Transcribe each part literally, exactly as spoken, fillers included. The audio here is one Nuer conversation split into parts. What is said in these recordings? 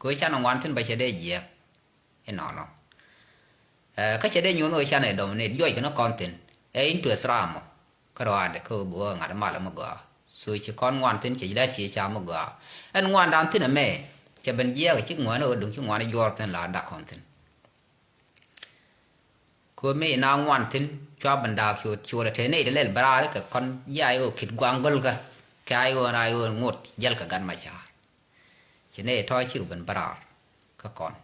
Kɛ ɣöö canɛ ŋuan thi̱n bä cɛ dee jiɛɛk. Inɔnɔ. Ɛ, kä cɛ dee nyuɔ̱n ɣöö canɛ dominate juɔc kɛn kɔn thi̱n. Ɛ interest ram mɔ. Kä rɔaadɛ kä ɣöö bi wä ŋa̱t mal mi gɔaa. So ci kɔn ŋuan thi̱n cɛ ji̱ lät ci ca mi gɔaa. Ɛn ŋuandan thi̱n ɛmɛ. Cɛ ben jiɛɛk cik ŋuan ɣöö duŋ ci ŋuan juɔr thi̱n la dak kɔn thi̱n. Kɛ ɣöö mëë na ŋuan thi̱n cua ben da̱a̱k cuɔt cuɔt ɛ te nɛy ti lɛl bä raar kɛ kɔn ji̱ ay ɣöö ki̱t gua̱a̱ŋ gölkä. Kɛ ay ɣöö na ay ɣöö ŋot jäl kɛ gat ma ca̱a̱r. Ci nɛy tɔ̱ cikɛ ben bä raar kä kɔn.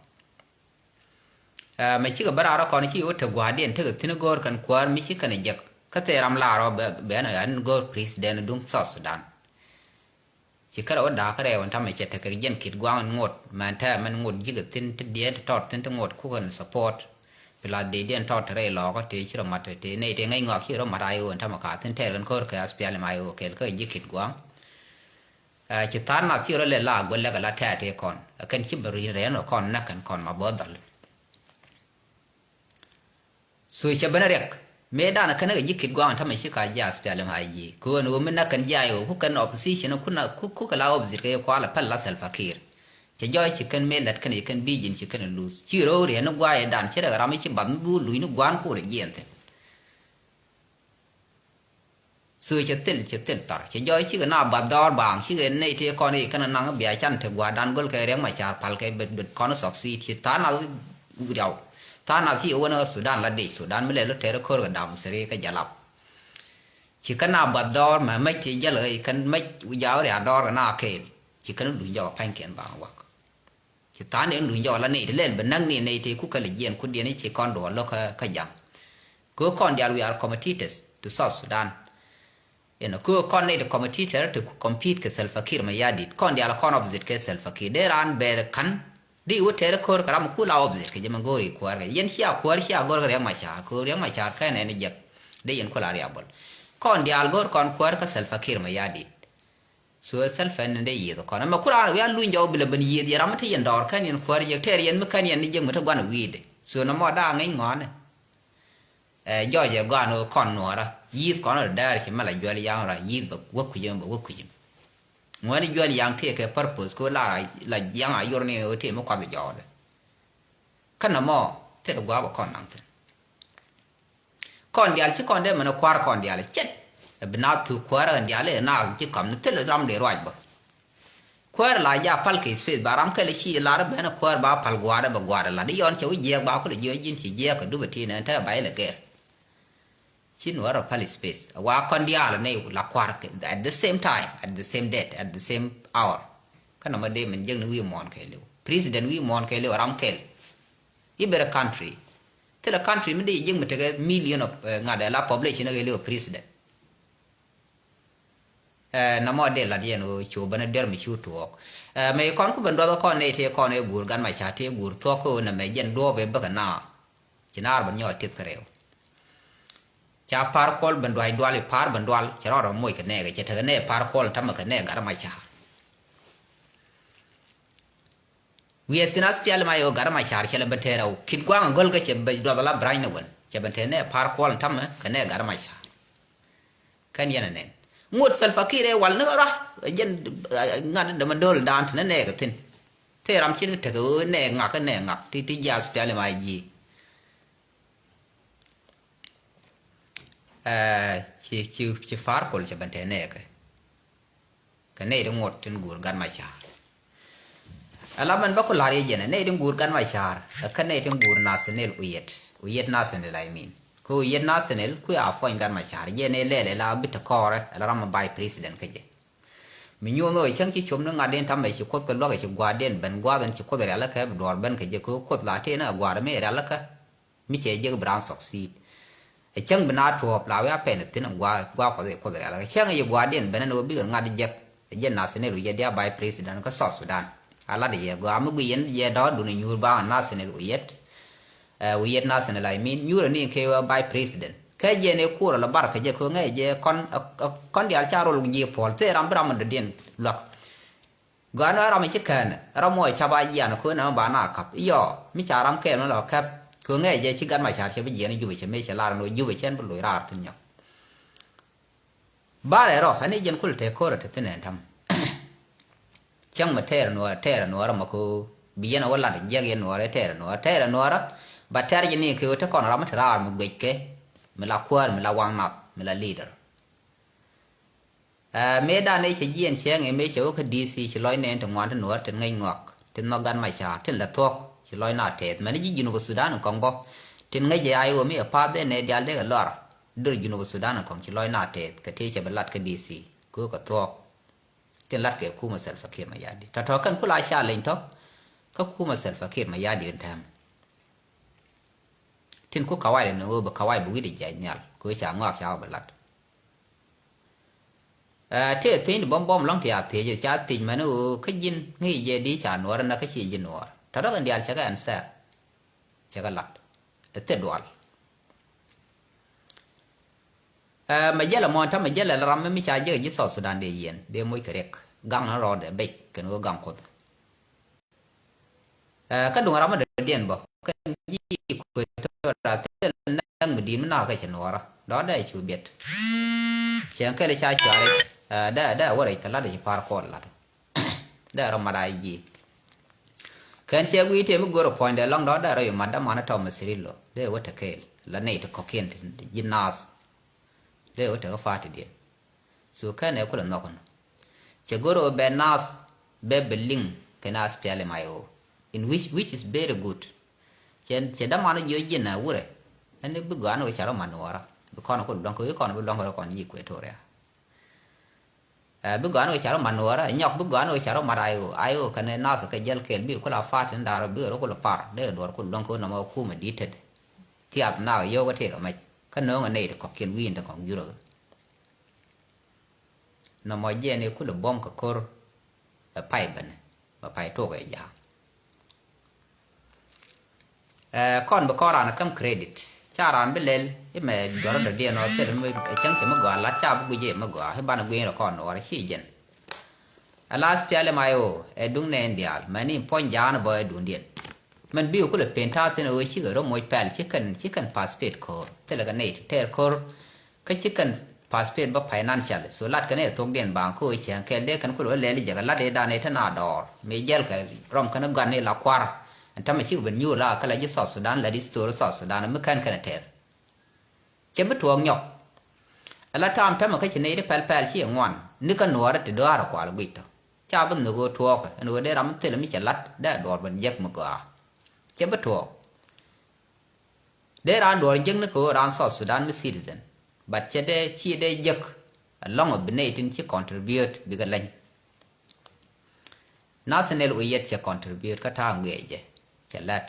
Ɛ, mɛ cikɛ bä raar kä kɔn ci ɣöö te gua̱a̱rdiɛn tekɛ thi̱n go̱o̱r kɛn kuäär mi ci kɛn jek kä thɛɛr ram laar ɔ bɛ, bɛ ɛn ɛ ɛn go̱o̱r president duŋ South Sudan. Ci kärɛ wä da̱a̱k kärɛ wä tamɛ cɛ tekɛ jɛn ki̱t gua̱a̱ŋ in ŋot mɛn tɛɛ mɛn ŋot ji̱kɛ thi̱n ti diɛn ti tɔt thi̱n ti ŋot kukɛ ni support. Pi lath dee diɛn tɔt ti rɛy lɔɔkä tëë ci rɔ mat tëë nɛy tëë ŋäc ŋɔak ci rɔ mat a i̱ ɣöö in tamɛ ka thi̱n tɛɛr kɛn ko̱r kɛ aspiali ma i̱ ɣöö kɛl kä ji̱ ki̱t gua̱a̱ŋ. Ɛ, ci tha̱a̱n nath ci rɔ lɛ la guäl lɛk ala tɛ̈t i̱ kɔn. Ɛ kɛn ci bɛ ri̱n rɛn rɔ kɔn näk kɛn kɔn ma bä dhɔl. So cɛ ben riɛk mëë danɛ kɛn kɛ ji̱ ki̱t gua̱a̱ŋ tämɛ ci ka ji̱ aspiali ma ji̱ kɛ ɣöö ni ɣöö mi näk kɛn ji̱ a i̱ ɣöö ku kɛn opposition ku na ku ku kɛ la opposite kɛ yɛ kualɛ päl la Salva Kiir. Cɛ jɔɔc ci kɛn mëë lät kɛn ci kɛn bi̱i̱ ji̱n ci kɛn luth ci rɔw riɛn ni gua̱a̱ yɛ dan ci rɛk ram mi ci bath mi bi wä luc ni gua̱a̱n ku rɛ jiɛn thi̱n. So cɛ thil cɛ thil thar cɛ jɔɔc cikɛ na bath dɔɔr baaŋ cikɛ nɛy tëë kɔn i̱ kɛn naŋ bia can te gua̱a̱r dan göl kɛ Riɛk Macar pal kɛ bet bet kɔn succeed ci tha̱a̱ŋ nath riaw. Tha̱a̱ŋ nath ci wä ni kä Sudan la dec Sudan mi lɛ lɔ tɛr kör kɛ dam siri kä jalap. Ci kɛn na bath dɔɔr mɛ mec ti jäl kɛ kɛn mec jaw riaw dɔɔr kɛ na kɛɛl ci kɛn luny jɔk pa̱nykiɛn baaŋ wak. Ci tha̱a̱ŋ ni luny jɔk la nɛy ti lɛl bi näk ni nɛy ti kukɛ lɛ jiɛn kutdiɛn i̱ ci kɔn duɔl lo̱k kä, kä ja̱ŋ. Kɛ kɔn diaal we are competitors to South Sudan. Inɔ kɛ kɔn nɛy ti competitor ti ku compete kɛ Salva Kiir Mayardit. Kɔn diaal kɔn opposite kɛ Salva Kiir. Dee raan bɛɛr ka̱n. Di wä tɛɛr ko̱r kɛ ram ku la opposite kɛ jɛ mɛ go̱o̱r i̱ kuäär kɛ. Yɛn cia kuäär cia go̱o̱r kɛ Riɛk Macar. Kɛ Riɛk Macar kɛn ɛn jɛk. Dee yɛn ku la riabol. Kɔn diaal go̱o̱r kɔn kuäär kä Salva Kiir Mayardit. So Salva ni dee yiëth kɔn. Ɛmɛ ku raan wi̱i̱ a luny jɔw bilɛ ben yiëth yɛ ram mi te yɛn dɔɔr kɛn yɛn kuäär yɛ tɛɛr yɛn mi kɛn yɛn ni jiäk mi te gua̱n wi̱i̱dɛ. So nɔmɔ da̱a̱ ŋäc ŋɔaani. Ɛ jɔɔc ɛ gɔaan ɣöö kɔn nuɔɔrä. Yiëth kɔn ɣöö däär ci mɛ la juɛl yaŋ ra yiëth bɛ wä kui̱c ɛmɛ bɛ wä kui̱c ɛmɛ. Ŋuɛ̈ni juɛl yaŋ tëë kɛ purpose kɛ ɣöö la, la yaŋ a yor ni ɣöö tëë mi kuath jɔɔdɛ. Kä nɔmɔ thil gua̱a̱p ɛ kɔn naŋ thi̱n. Kɔn diaal ci kɔn dee mɛn kua̱r kɔn diaal cɛt. Ɛ bi na thuk kuäärä kɛn diaal ɛ na ji̱ kɔm ni thil ram dee ruac bä. Kuäär la ja pal kɛ space ba ram kɛl ci lar ben kuäär ba pal gua̱a̱r bɛ gua̱a̱r la di yɔn cɛ wi̱c jiɛɛk ba kulɛ jiɛɛk ji̱n ci jiɛɛk kɛ dupɛ ti nɛn te ba ilɛ gɛr. Ci nuɔr a pal space a wa kɔn diaal ni la kua̱r kɛ at the same time, at the same date, at the same hour. Kä nɔmɔ dee min jek ni wi̱i̱ muɔ̱ɔ̱n kɛ liw president wi̱i̱ muɔ̱ɔ̱n kɛ liw ram kɛl. I̱ bɛrɛ country thilɛ country mi dee ji̱ ji̱k mi tekɛ million of, eh, ŋa̱t ɛ la population kɛ liw president. Ɛ nɔmɔ dee lat yɛn ɣöö cu ben a der mi cu tuɔɔk. Ɛ mɛ kɔn ku ben duɔth kɔn nɛy tëë kɔn ëë guur gan ma ca tëë guur thuɔk kä ɣöö nɛmɛ jɛn duɔɔp ëë bäkɛ na. Ci naar ben nyɔɔk tieth kärɛw. Ca pa̱a̱r kuɔl ben duac dual i̱ pa̱a̱r ben dual cɛ rɔɔd rɔ moc kɛ nɛɛkɛ cɛ tekɛ nɛɛ pa̱a̱r kuɔl tamɛ kɛ nɛɛ gat ma ca. Wi̱i̱ ɛ thin aspial ma yɛ ɣöö gat ma car cɛ lɛ ben tëë rɛw ki̱t gua̱a̱ŋ ɛ gɔl kä cɛ ben duɔth ala branch ni wän cɛ ben tëë nɛɛ pa̱a̱r kuɔl tamɛ kɛ nɛɛ gat ma car. Kɛn yɛn ɛ nɛn ŋot Salva Kiir ɛ wal ni kä rɔa. Jɛn ŋa̱t dämɛ do̱l daan te ni nɛɛkɛ thi̱n. Thee ram ci ni tekɛ ɣöö nɛɛ ŋak nɛɛ ŋak ti ti jiath piali ma ji̱. Ɛ ci ci ci pa̱a̱r kol cɛ ben te nɛɛkɛ. Kɛ nɛy ti ŋot tin guur gat ma ca̱a̱r. Ala mɛn bä ku la̱r yɛ jɛn ɛ nɛy ti guur gat ma ca̱a̱r ɛ kä nɛy ti guur nathaniel uyet uyet nathaniel I mean. Kɛ uyet nathaniel kuɛ a puɔ̱ny gat ma ca̱a̱r jɛn ɛ lɛl ɛ la bi te kɔɔrɛ ɛ la ram ɛ vice president kä jɛ. Mi nyuuth ɣöö cäŋ ci com ni ŋa̱t in ta̱mɛ ci kuoth kɛ luäk ci gua̱a̱r den ben gua̱a̱th in ci kuoth rialikä bi duɔ̱ɔ̱r ben kɛ jɛ kɛ kuoth la tëë ni ɛ gua̱a̱r mi rialikä. Mi cɛ jek bi raan succeed. Ɛ cäŋ bi na tuɔɔp la wi̱i̱ a pɛn thi̱n gua̱a̱ gua̱a̱ kuɔth i̱ kuoth rialikä cäŋ i̱ gua̱a̱r den ben ni ɣöö bikɛ ŋa̱t jek. Ɛ jɛ nathaniel wi̱i̱ jɛ diaal vice president kä South Sudan. A lat yɛ gɔaa mi guic yɛn yɛ dɔ̱r dun i̱ nyuur ba nathaniel wi̱i̱ yet. Ɛ wi̱i̱ yet nathaniel I mean nyuur ani kɛ ɣöö vice president. Kä jɛ ni kuur ala bar kä jɛ kɛ ŋɛ jɛ kɔn ɛ kɔn diaal ca rol ji̱ puɔl thee ram bi ram mi dɔ̱diɛn luäk. Gɔaa ni ram mi ci kɛn ram mɔ cap a jian kɛ ɣöö nɛmɛ ba na käp iyɔ mi ca ram kɛɛl mi lɔ käp kɛ ŋɛ jɛ ci gat ma car cɛ bi jiɛn jupɛ cɛ mëë cɛ lar ni jupɛ cɛn bi loc raar thi̱n nyɔk. Barɛ rɔ ani jɛn kul tɛ ko̱rɛ ti thi̱n ɛn ta̱m. Cäŋ mi tɛɛr nuɔɔr tɛɛr nuɔɔr mɔ ko Bi yɛn a wä lat jiɛk yɛn nuɔɔrɛ tɛɛrɛ nuɔɔrɛ tɛɛrɛ nuɔɔrɛ. Ba tɛɛr ji̱ ni kɛ wä te kɔn ram mi te raar mi guec kɛ, mi la kuäär, mi la waŋ nath, mi la leader. Ɛ mëë dan ëë cɛ jiɛn cɛ ŋi̱i̱c mëë cɛ wä kä D C ci lɔc nɛɛn ti ŋuan ti nuɔɔr tin ŋäc ŋɔak tin nhɔk gan ma ca̱a̱r tin la thuɔ̱k ci lɔc na tɛth mɛn ji̱ Junub Sudan in kɔŋ bä. Tin ŋäc jɛ I O mi ɛ path dee nɛ dial dee kɛ lɔr. Dör Junub Sudan in kɔŋ ci lɔc na tɛth kɛ tëë cɛ bi lat kä D C kɛ wä kɛ thuɔ̱k. Tin lat kɛ kumɛ Salva Kiir Mayardit tɔ̱tɔ̱ kɛn kula ca leny tɔ̱. Kä kumɛ Salva Kiir Mayardit in tɛm. Tin ku kawai lɛ ni ɣöö bi kawai bi wi̱cdɛ jiac nhial kɛ wee ca ŋɔak ca wä bi lat. Ɛ tëë thiecni bɔm bɔm lɔŋ ti a thiec ca thiec mɛn ɣöö kä ji̱n ŋi̱i̱c jɛ di ca nuɔɔr ɛn kä ci ji̱ nuɔɔr tɔ̱tɔ̱ kɛn diaal cɛ kɛ answer. Cɛ kɛ lat ɛ thil dual. Ɛ mɛ jälɛ mɔn ta̱ mɛ jälɛ ram mi ca jek ji̱ South Sudan dee yiɛn dee moc kɛ riɛk gaŋ ni rɔɔdɛ bec kɛn ɣöö gaŋ kuoth. Ɛ kä duŋ ram mi dɔ̱diɛn bä kɛn ji̱ Equatoria thil nɛk mi di̱i̱t mi nakä kɛ cɛ nuɔɔrä dɔ̱ dee cu biɛt. Cɛn kɛl ca cuari ɛ dee dee wä rɛc kɛ lat ci par kɔɔl lat. Dee rɔ mat a ji̱ kɛn cɛ gui̱i̱ tëë mi go̱r ɛ puɔ̱nydɛ lɔ̱ŋ dɔ̱ dee rɔ yu mat dämanä tɔm mi thiri lo dee wä te kɛɛl la nɛy ti kɔ̱kiɛn ti ji̱ naath. Dee wä te kä party diɛn. So kɛn ɛ kulɛ nhɔk nɔ. Cɛ go̱r ɣöö bɛ naath bɛ bɛ liŋ kɛ naath piali may ɣöö in which, which is very good. Cɛ cɛ dämanä jiɔ jiɛn a wurɛ. Ɛn bi gɔaa ni wä ca rɔ man nuɔɔrä bi kɔn kul dɔ̱ŋ kɛ wi̱i̱ kɔn bi dɔ̱ŋ kɛ rɔ kɔn ji̱ Equatoria. Ɛ bi gɔaa ni wä ca rɔ man nuɔɔrä nyɔk bi gɔaa ni wä ca rɔ mat I O, I O kɛn naath kɛ jɛl kɛɛl bi kul a party ni da̱rä bi rɔ kul par dee duɔr kul dɔ̱ŋ kɛ wä nɔmɔ kumɛ di̱t tet. Thiath nak yio̱w kä tëëk ɛ mɛc kä no̱o̱ŋ ɛ nɛy ti kɔ̱kiɛn wi̱i̱n ti kɔ̱ŋ jurä. Nɔmɔ jiɛn i̱ kulɛ buɔ̱m kɛ ko̱r ɛ pay bɛnɛ bɛ pay tok ɛ ja̱a̱k. Ɛ kɔn bi kɔn raan ɛ käm credit ca raan bi lɛl i̱ mɛ duɔrä dɔ̱diɛn ɔ thil mi ɛ cäŋ cɛ mi gɔaa lat ca bi guic i̱ mi gɔaa i̱ banɛ gui̱n rɛ kɔn nuɔɔr ci jɛn. Ɛ lath piali may ɣöö ɛ duŋ nɛɛn diaal mɛn i̱ puɔ̱ny ja̱a̱n bä ɛ duŋdiɛn. Mɛn bi kulɛ pen ta̱a̱ thi̱n ɣöö cikɛ rɔ moc pɛl ci kɛn ci kɛn participate ko̱r thilɛ kɛ nɛy ti tɛɛr ko̱r. Kä ci kɛn participate bä financial so lat kɛn ɛ thokdiɛn baŋ kä ɣöö cäŋ kɛɛl dee kɛn kulɛ wä lɛl jɛ kɛ lat ëë dan ëë te na dɔɔr mëë jɛl kɛ rɔm kɛn ɛ gɔan ni la kua̱r. Ɛn tämɛ cikɛ ben nyuur la kɛ la ji̱ South Sudan la di story South Sudan mi kɛn kɛn ɛ tɛɛr. Cɛ bi tuɔɔk nyɔk. Ala ta̱a̱m tämɛ kä ci nɛy ti pɛl pɛl ci ɛ ŋuan ni kä nuɔɔrä ti dɔaarä kual guic tɔ. Ca bi nhök ɣöö tuɔɔkɛ ɛn ɣöö dee ram mi thilɛ mi cɛ la̱t dee a duɔɔr ben jek mi gɔaa. Cɛ bi tuɔɔk. Dee raan duɔɔr jek ni kɛ ɣöö raan South Sudan mi citizen. But cɛ dee ci dee jek. Alɔŋ ɔ bi nɛy tin ci contribute bikɛ leny. Nathaniel Oyet cɛ contribute kä ta̱a̱ ŋuiɛc jɛ cɛ lɛt.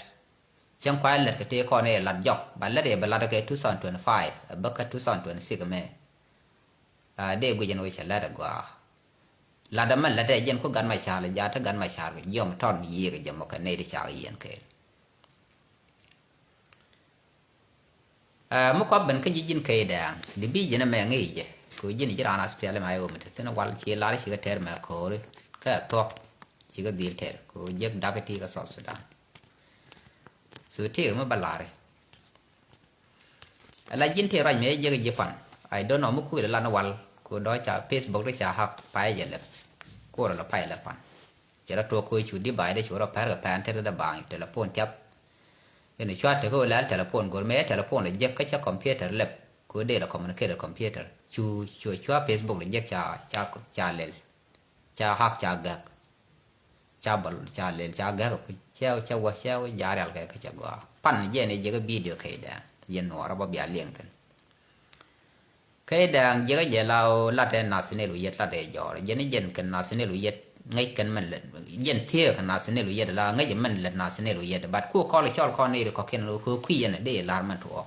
Cäŋ kuay lɛt kɛ tëë kɔn i̱ lat jɔk ba lɛt i̱ bɛ lat kɛ two thousand twenty-five ɛ bä kä two thousand twenty-six mɛ. A dee guic ɛn wec cɛ lɛt ɛ gɔaa. Lat ɛmɛ lɛt ɛ jɛn ku gat ma ca̱a̱l ɛ jaat te gat ma ca̱a̱l kɛ jiɔm tɔn mi yiëëk ɛ jɛ mɔ kɛ nɛy ti cak yiɛn kɛɛl. Ɛ mi kuap ben kä ji̱ ji̱n key dɛɛŋ di bi ji̱n ɛmɛ ŋi̱i̱c jɛ kɛ ji̱n ji̱ raan aspiɛl ɛmɛ ayɛ wä mi te thin wal ci lar ci kɛ tɛr mɛ ko̱ri kɛ thuɔk ci kɛ dhil tɛr kɛ jiäk dak ti kɛ South Sudan. So ti kɛ mi ba lari. Ala ji̱n ti ruac mëë jiäk ji̱ pan. I don't know mi kuil lan wal ku dɔ ca Facebook di ca hack pay jɛ lɛp. Ku rɔ lɔ pay lɛp pan. Cɛ rɔ tuɔk ku cu di bay di cu rɔ pɛr kɛ pɛn te di dɛ baŋ telephone tiap. Ini cua tek wä lɛl telephone gor mëë telephone lɛ jiäk kä cɛ computer lɛp. Ku dee lɔ communicate computer cu cu cua Facebook lɛ jiäk ca ca ca lɛl. Ca hack ca gäk. Ca bal ca lel ca gäk ku cɛw cɛ wä cɛw ja rial kɛ kä cɛ gɔaa pan jɛ ni jɛ kä video kɛ dɛ jɛ nuɔrä bä bia liɛŋ thin. Kɛ dɛ jɛ kä jɛ la o lat ɛ Nathaniel Oyet lat ɛ jɔr jɛ ni jɛn kɛ Nathaniel Oyet ŋäc kɛn mɛn lɛ jɛn thiee kɛ Nathaniel Oyet la ŋäc mɛn lɛ Nathaniel Oyet bat ku kɔl cɔl kɔn ni ri kɔkiɛn ku kui yɛn dee lar mɛn tuɔɔk.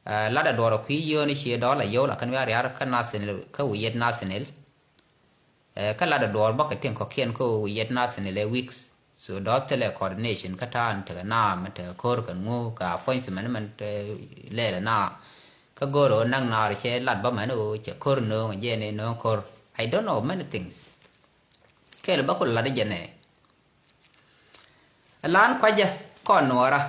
Ɛ lat ɛ duɔrɔ kui̱ yio̱o̱ni cie dɔɔl a yio̱w la kɛn wiaa riaar kä Nathaniel kä Oyet Nathaniel. Ɛ kä lat ɛ duɔɔr bä kɛ tiɛŋ kɔ̱kiɛn kä Oyet Nathaniel ɛ week. So dɔɔr thilɛ coordination kä ta̱a̱n tekɛ naam tekɛ ko̱r kɛn ŋu kɛ appointment mɛn lɛɛlɛ naam. Kä go̱o̱r ɣöö näk naar cɛ lat bä mɛn ɣöö cɛ ko̱r nööŋ jɛɛn i̱ nööŋ ko̱r. I don't know many things. Kɛɛl bä ku lat i̱ jɛ nɛ. Lan kuacä kɔn nuɔɔrä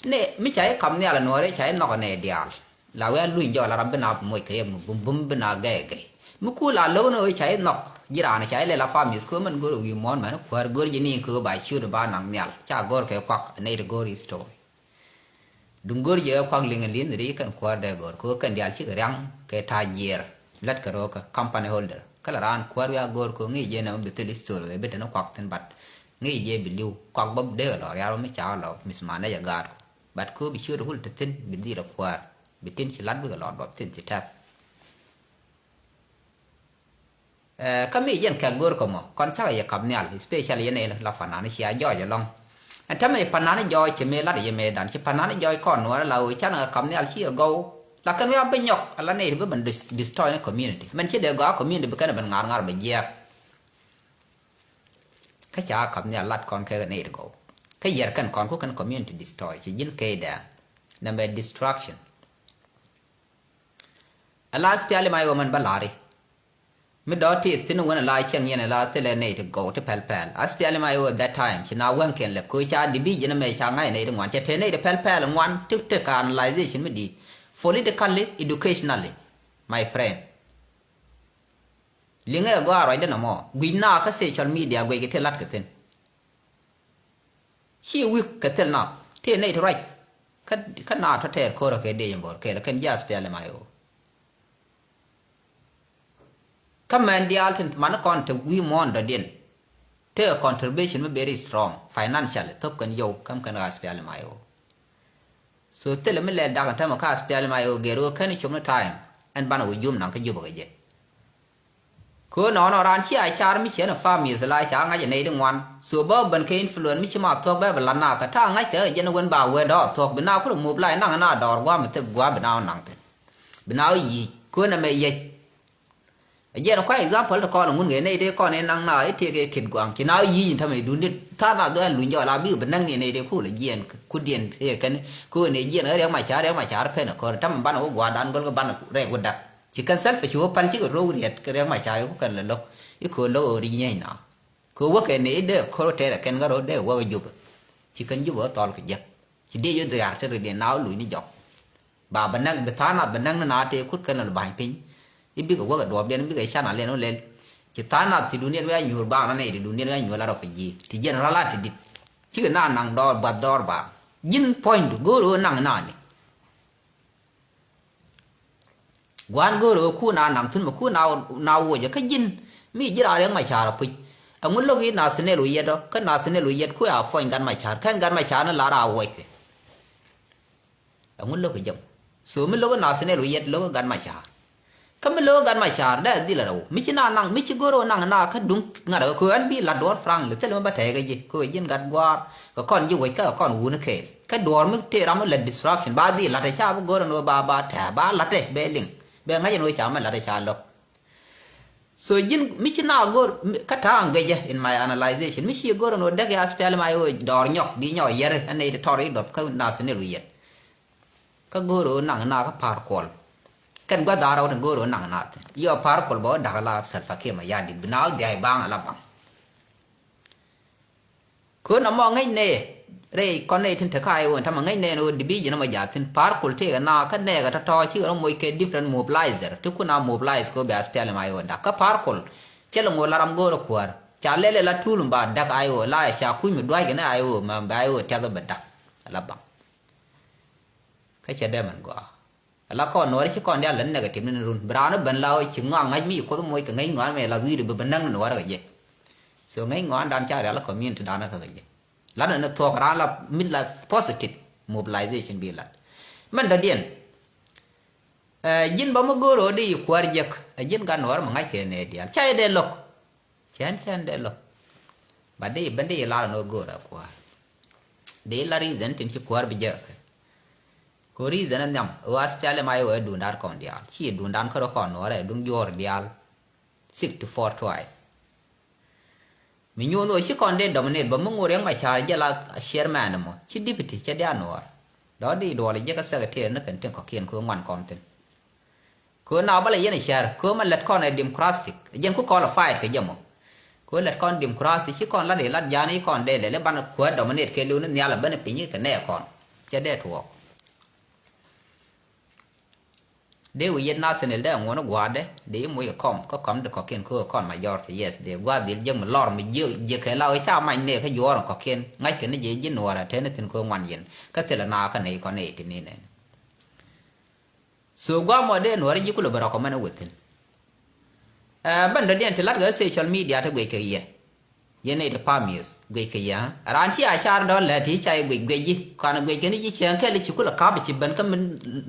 ni mi ca i̱ kam nhial nuɔɔrä i̱ ca i̱ nhɔk nɛ diaal. La wiaa luny jɔɔl a ram bi na moc kɛ yek mi bum bum bi na gɛy gɛy. Mi ku la lo̱k ni ɣöö ca i̱ nhɔk ji̱ raan ca i̱ lɛl a family kɛ mɛn go̱r wi̱i̱ muɔ̱ɔ̱n mɛn kuäär go̱r ji̱ ni kɛ ɣöö ba ciöt ba naŋ nhial ca go̱r kɛ kuak nɛy ti go̱r history. Duŋ go̱r ji̱ ɛ kuak liŋ li̱n ri kɛn kuäär dee go̱r kɛ ɣöö kɛn diaal cikɛ ria̱ŋ kɛ ta̱a̱ jiɛɛr lät kɛ ro̱o̱kä company holder kä la raan kuäär wi̱i̱ a go̱r kɛ ɣöö ŋi̱i̱c jɛ nɛmɛ bi thil history ɛ bi te ni kuak thi̱n but ŋi̱i̱c jɛ bi li̱w kuak bä dee kɛ lɔ rial mi ca lɔ miss management ɛ gaat kɔ. But kɛ ɣöö bi ciöt wul te thi̱n bi dhil ɛ kuäär bi tin ci la̱t bikɛ lɔ duɔth thi̱n ci tɛth. Ɛ, kä mi jɛn kɛ go̱r kɛ mɔ kɔn cakɛ yɛ kap nhial, especially yɛn ɛ la fanani cia jɔɔc ɛlɔŋ. Ɛn tämɛ yɛ fanani jɔɔc ci mëë lat yɛ mëë dan ci fanani jɔɔc kɔn nuɔrɛ la ɣöö canɛ kɛ kap nhial ci yɛ gɔw. Lakin wi̱i̱ a bi nyɔk ala nɛy ti bi ben dis-, destroy ni community mɛn ci dee gɔaa community bi kɛn ben ŋa̱r ŋa̱r bɛ jiɛɛk. Kä ca kap nhial lat kɔn kɛ nɛy ti gɔw kä yɛr kɛn kɔn ku kɛn community destroy ci ji̱n kɛy dɛɛ nɛmɛ destruction. Ala spiali ma yɛ wä mɛn bä lari. Mi dɔ̱ ti thi̱n wän ala cieŋ yɛn ala thilɛ nɛy ti gɔw ti pɛl pɛl. A spiali ma yɛ wä that time ci na wäŋ kiɛn lɛp ko̱ ca division mɛ ca ŋa̱c nɛy ti ŋuan cɛ te nɛy ti pɛl pɛl ŋuan ti ti ka analyzation mi di̱i̱t. Politically, educationally, my friend. Liŋɛ gɔaa ruacdä nɔmɔ guic na kä social media guic kɛ ti lat kɛ thi̱n. Ci wi̱i̱ kɛ thil na tëë nɛy ti ruac. Kä, kä na tɔ̱ tɛɛr ko̱rä kɛ dee jɛ bo̱r kɛɛl kɛn ji̱ a spiali ma yɛ wä. Kä mɛn diaal tin mani kɔn te wi̱i̱ muɔ̱ɔ̱n dɔ̱diɛn. Tekɛ contribution mi very strong financially thop kɛn yio̱w käm kɛn ɣaa spiali ma yɛ wä. So thilɛ mi lɛ dak in tämɛ kaa spiali ma yɛ wä gɛr wä kɛn i̱ com ni time ɛn banɛ wä jum naŋ kä jupä kɛ jɛ. Kɛ ɣöö nɔɔnɔ raan cia car mi ciɛ ni family la ca ŋa̱c ɛ nɛy di ŋuan. So bä ben kɛ influence mi ci ma thuɔ̱k bɛ bi lat na kɛ ta̱a̱ ŋa̱c kɛ jɛn wen ba wee dɔɔr thuɔ̱k bi na kulɛ mop la inaŋ ina dɔɔr gua̱a̱m mi thik gua̱a̱m bi na wä naŋ thi̱n. Bi na wä yic kɛ ɣöö nɛmɛ yec. Ɛ jɛn kuay example ti kɔn ŋun kɛ nɛy di kɔn inaŋ na itek kɛ kit gua̱a̱m ci na wä yic in tämɛ idun dit tha̱a̱ŋ na dhuɛn luny jɔɔl a bik bi näk ni nɛy di kul ɛ jiɛn kudiɛn ɛ kɛn kɛ ɣöö nɛ jiɛn ɛ riɛk ma car riɛk ma car pen ɛ kɔr tämɛ banɛ wä gua̱a̱r dan gɔl kɛ banɛ rɛk wä dak. Ci kɛn selfish wä pal cikɛ ro̱w riɛt kɛ riɛk ma ca yɛ ku kɛn lɛ lo̱k. I̱ köö lo̱k ɣöö ri nyieny na. Kɛ wä kɛ ni i̱ dee ko̱r tɛɛrɛ kɛn kä ro̱ dee wä kɛ jupɛ. Ci kɛn jupɛ wä thɔl kɛ jek. Ci dee yɛ dhiaar te ri dee na wä luc ni jɔk. Ba bɛ näk bi tha̱a̱ŋ nath bɛ näk ni na tëë kut kɛn lɛ ba̱ny piny. I̱ bikɛ wä kɛ duɔ̱ɔ̱pdiɛn bikɛ can a lɛn wä lɛl. Ci tha̱a̱ŋ nath ci duundiɛn wä a nyuur baaŋ na nɛy ti duundiɛn wä a nyuur lat rɔ fi ji̱ ti jɛn rɔ lat ti dit. Cikɛ na naŋ dɔɔr buath dɔɔr baaŋ. Ji̱n puɔ̱nydu go̱o̱r ɣöö naŋ nani. Gua̱a̱n go̱o̱rä ɣöö kun a naŋ thi̱n mi kun a, na wocä kä ji̱n mi ji̱ raan riɛk ma ca̱r a puc. Ɛŋu lo̱k i̱ nathaniel wi̱i̱ yɛt ɔ kä nathaniel wi̱i̱ yɛt kuɛ a puɔ̱ny gat ma ca̱r kɛn gat ma ca̱r ni lar a wockɛ. Ɛŋu lo̱k i̱ jɛm. So mi lo̱k i̱ nathaniel wi̱i̱ yɛt lo̱k i̱ gat ma ca̱r. Kä mi lo̱k i̱ gat ma ca̱r dee a dhil a rɛw mi ci na naŋ mi ci go̱o̱rä ɣöö naŋ na kä duŋ ŋa̱t ɛ kɛ köö ɛn bi la̱t duɔ̱ɔ̱r fraŋ li thil mi bä tɛɛk ɛ ji̱ köö ji̱n gat gua̱a̱r. Kɛ kɔn ji̱ wec kä kɛ kɔn wuni kɛɛl kä duɔ̱ɔ̱r mi tëë ram mi lät distraction ba dhil la̱t ɛ ca bi go̱r ɛn ɣöö ba ba tɛ̱̈ɛ̱̈ ba la̱t ɛ bɛ liŋ bɛ ŋa̱c ɛn ɣöö ca mi la̱t ɛ ca lo̱k. So ji̱n mi ci na go̱r kä ta̱a̱ ŋuecä in my analyzation mi ci go̱r ɛn ɣöö däk ya spiali ma ɣöö dɔɔr nyɔk bi nyɔk yɛr ɛn nɛy ti tɔr i̱ dɔth kä nathaniel wi̱i̱ yɛt. Kä go̱o̱r ɣöö naŋ na kä pa̱a̱r kuɔl. Kɛn gua̱th a rɛw tin go̱o̱r ɣöö naŋ na thi̱n yɔ pa̱a̱r kuɔl bɛ wä da̱k la Salva Kiir Mayardit bi na wä dhia̱a̱c ba̱a̱ŋ ala baŋ. Köön ɛmɔ ŋäc nɛy rɛy kɔn nɛy tin te kä Iowa ɛn tämɛ ŋäc nɛy ɛn ɣöö division ɛmɔ jaathin pa̱a̱r kol tëëkɛ na kä nɛɛkɛ tɔ̱tɔ̱ cikɛ rɔ moc kɛ different mobilizer ti kun a mobilize kɛ ɣöö bɛ SPLM-IO da̱k kä pa̱a̱r kol. Cɛ lɛ ŋo̱o̱r la ram go̱o̱r ɛ kuäär ca lɛl ɛ la tuul mi ba da̱k Iowa la ɛ ca kuc mi dua̱ckɛ ni Iowa mɛ bɛ Iowa tiath ɛ bɛ da̱k ɛ la baŋ. Kä cɛ dee mɛn gɔaa. Ala kɔn nuɔri ci kɔn dial lɛ negative ni run bi raan ben la ɣöö ci ŋɔak ŋa̱c mi ci kuoth moc kɛ ŋäc ŋɔan mɛ la wi̱i̱du bi bi näk ni nuɔri kɛ jɛ. So ŋäc ŋɔan dan ca rial community dan kä kɛ jɛ. Lan ni thuɔk raan la mi la positive mobilization bi lat. Mɛn dɔ̱diɛn. Ɛ ji̱n bä mi go̱o̱r ɣöö di yi kuäär jek ɛ ji̱n gat nuɔri mi ŋa̱c kɛ nɛ dial ca yɛ dee lo̱k. Cɛn cɛn dee lo̱k. Ba dee ben dee yi lar ni ɣöö go̱o̱r ɛ kuäär. Dee la reason tin ci kuäär bi jek. Kɛ reason ɛ nhiam ɣöö SPLM-IO ɛ duundan kɔn diaal ci duundan kärɔ kɔn nuɔrɛ duŋ juɔ̱ɔ̱r diaal. Sixty-four twice. Mi nyuun ɣöö ci kɔn dee dominate bä mi ŋo̱r Riɛk Macar jɛ la chairman mɔ ci deputy cɛ diaal nuɔɔr. Dɔ̱ di duɔl jɛ kä secretary ni kɛn tin kɔ̱kiɛn kɛ ŋuan kɔn thin. Kɛ na bä lɛ yɛn ɛ cär kɛ mɛ lät kɔn ɛ democratic jɛn ku qualified kɛ jɛ mɔ. Kɛ lät kɔn democratic ci kɔn lat ilat ja̱a̱n i̱ kɔn dee lɛl i̱ banɛ kuäär dominate kɛ liw ni nhial ɛ ben i̱ piny i̱ kɛ nɛɛ kɔn. Cɛ dee tuɔɔk. Dee wi̱i̱ yet nathaniel dee aŋuɔ̱n i̱ gua̱a̱dɛ dee i̱ moc ikɔm kä kɔm de kɔ̱kiɛn kä kɔn ma jɔr kɛ yɛth dee gua̱a̱th dhil jiäk mi lɔr mi jiäk jiäk kɛ la wee ca mac nɛɛ kä juɔ̱ɔ̱r in kɔ̱kiɛn ŋa̱ckɛ ni jɛ ji̱ nuɔɔrɛ teni thi̱n kä ŋuan yɛn kä thilɛ na kä nɛy kɔn nɛy ti ni nɛn. So gua̱a̱mɔ dee nuɔɔrɛ ji̱ kulɛ bɛ rɔkɔ mɛn i̱ wethin. Ɛ bän dɔ̱diɛn ti lat kɛ social media ti guic kɛ yɛ. Yɛn nɛy ti pam yeth guic kɛ yɛ. Raan ci a car dɔ̱ lɛ ti ca yɛ guic guic ji̱ kɔn guic kɛ ni ji̱ cɛɛŋ kɛl ci kulɛ ka̱p ci ben kä mi